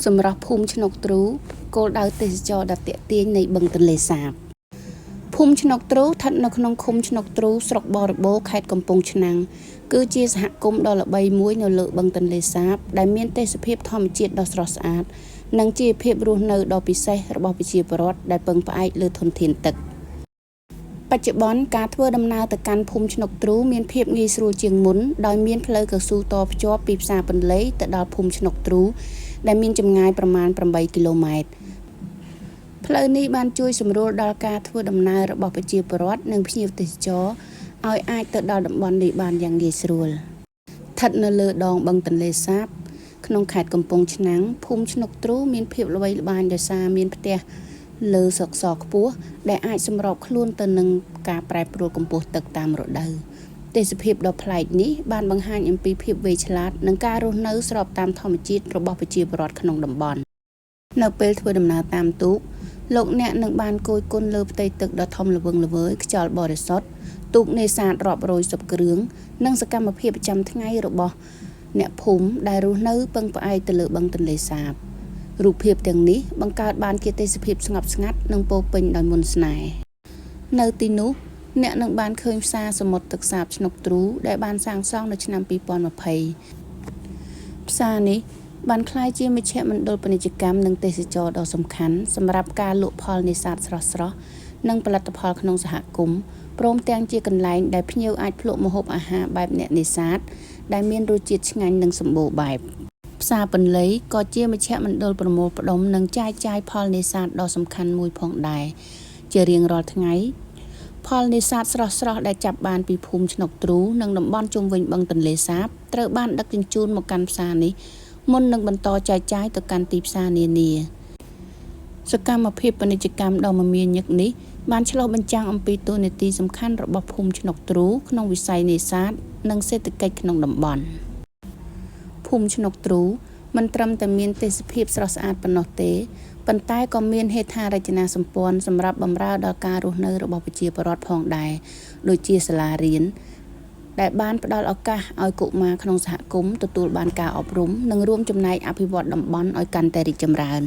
សម្រស់ភូមិឆ្នុកទ្រូគោលដៅទេសចរណ៍ដ៏ទាក់ទាញនៃបឹងទន្លេសាបភូមិឆ្នុកទ្រូស្ថិតនៅក្នុងឃុំឆ្នុកទ្រូស្រុកបរិបូរណ៍ខេត្តកំពង់ឆ្នាំងគឺជាសហគមន៍ដ៏ល្បីមួយនៅលើបឹងទន្លេសាបដែលមានទេសភាពធម្មជាតិដ៏ស្រស់ស្អាតនិងជីវភាពរស់នៅដ៏ពិសេសរបស់ប្រជាពលរដ្ឋដែលពឹងផ្អែកលើធនធានទឹក បច្ចុប្បន្នការធ្វើដំណើរទៅកាន់ភូមិឆ្នុកទ្រូមានភាពងាយស្រួលជាងមុនដោយមានផ្លូវកៅស៊ូតភ្ជាប់ពីផ្សារពន្លៃទៅដល់ភូមិឆ្នុកទ្រូដែលមានចម្ងាយប្រមាណ8គីឡូម៉ែត្រផ្លូវនេះបានជួយសម្រួលដល់ការធ្វើដំណើររបស់ប្រជាពលរដ្ឋនិងភ្ញៀវទេសចរឲ្យអាចទៅដល់តំបន់នេះបានយ៉ាងងាយស្រួលស្ថិតនៅលើដងបឹងទន្លេសាបក្នុងខេត្តកំពង់ឆ្នាំងភូមិឆ្នុកទ្រូមានភាពល្បីល្បាញដោយសារមានផ្ទះលើសកសរខ្ពស់ដែលអាចសម្របខ្លួនទៅនឹងការប្រែប្រួលកម្ពស់ទឹកតាមរដូវទេសភាពដ៏ប្លែកនេះបានបង្ហាញអំពីភាពវៃឆ្លាតនិងការរស់នៅស្របតាមធម្មជាតិរបស់ប្រជាពលរដ្ឋក្នុងតំបន់នៅពេលធ្វើដំណើរតាមទូកលោកអ្នកនឹងបានគយគន់លើផ្ទៃទឹកដ៏ធំល្វឹងល្វើយខ្យល់បរិសុទ្ធទូកនេសាទរាប់រយសិបគ្រឿងនិងសកម្មភាពប្រចាំថ្ងៃរបស់អ្នកភូមិដែលរស់នៅពឹងផ្អែកទៅលើបឹងទន្លេសាបរូបភាពទាំងនេះបង្កើតបានជាទេសភាពស្ងប់ស្ងាត់និងពោរពេញដោយមន្តស្នេហ៍នៅទីនោះអ្នកនឹងបានឃើញផ្សារសមុទ្រទឹកសាបឆ្នុកទ្រូដែលបានសាងសង់នៅឆ្នាំ2020ផ្សារនេះបានក្លាយជាមជ្ឈមណ្ឌលពាណិជ្ជកម្មនិងទេសចរណ៍ដ៏សំខាន់សម្រាប់ការលក់ផលនេសាទស្រស់ៗនិងផលិតផលក្នុងសហគមន៍ព្រមទាំងជាកន្លែងដែលភ្ញៀវអាចភ្លក្សម្ហូបអាហារបែបអ្នកនេសាទដែលមានរសជាតិឆ្ងាញ់និងសម្បូរបែបផ្សារពន្លៃក៏ជាមជ្ឈមណ្ឌលប្រមូលផ្ដុំនិងចែកចាយផលនេសាទដ៏សំខាន់មួយផងដែរជារៀងរាល់ថ្ងៃផលនេសាទស្រស់ៗដែលចាប់បានពីភូមិឆ្នុកទ្រូនិងតំបន់ជុំវិញបឹងទន្លេសាបត្រូវបានដឹកជញ្ជូនមកកាន់ផ្សារនេះមុននឹងបន្តចែកចាយទៅកាន់ទីផ្សារនានាសកម្មភាពពាណិជ្ជកម្មដ៏មមាញឹកនេះបានឆ្លុះបញ្ចាំងអំពីតួនាទីសំខាន់របស់ភូមិឆ្នុកទ្រូក្នុងវិស័យនេសាទនិងសេដ្ឋកិច្ចក្នុងតំបន់ភូមិឆ្នុកទ្រូមិនត្រឹមតែមានទេសភាពស្រស់ស្អាតប៉ុណ្ណោះទេប៉ុន្តែក៏មានហេដ្ឋារចនាសម្ព័ន្ធសម្រាប់បម្រើដល់ការរស់នៅរបស់ប្រជាពលរដ្ឋផងដែរដូចជាសាលារៀនដែលបានផ្ដល់ឱកាសឲ្យកុមារក្នុងសហគមន៍ទទួលបានការអប់រំនិងរួមចំណែកអភិវឌ្ឍតំបន់ឲ្យកាន់តែរីកចម្រើន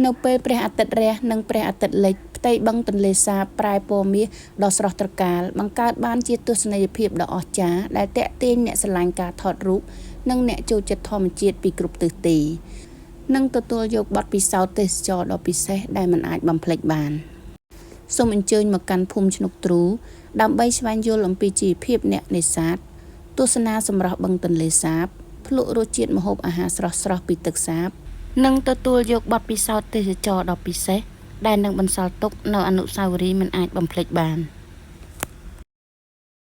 នៅពេលព្រះអាទិត្យរះនិងព្រះអាទិត្យលិចផ្ទៃបឹងទន្លេសាបប្រែពណ៌មាសដ៏ស្រស់ត្រកាលបង្កើតបានជាទស្សនីយភាពដ៏អស្ចារ្យដែលទាក់ទាញអ្នកស្រឡាញ់ការថតរូបនិងអ្នកចូលចិត្តធម្មជាតិពីគ្រប់ទិសទីនិងទទួលយកបទពិសោធន៍ទេសចរណ៍ដ៏ពិសេសដែលមិនអាចបំភ្លេចបានសូមអញ្ជើញមកកាន់ភូមិឆ្នុកទ្រូដើម្បីស្វែងយល់អំពីជីវភាពអ្នកនេសាទទស្សនាសម្រស់បឹងទន្លេសាបភ្លក្សរសជាតិម្ហូបអាហារស្រស់ៗពីទឹកសាបនិងទទួលយកបទពិសោធន៍ទេសចរណ៍ដ៏ពិសេសដែលនឹងបន្សល់ទុកនូវអនុស្សាវរីយ៍មិនអាចបំភ្លេចបាន។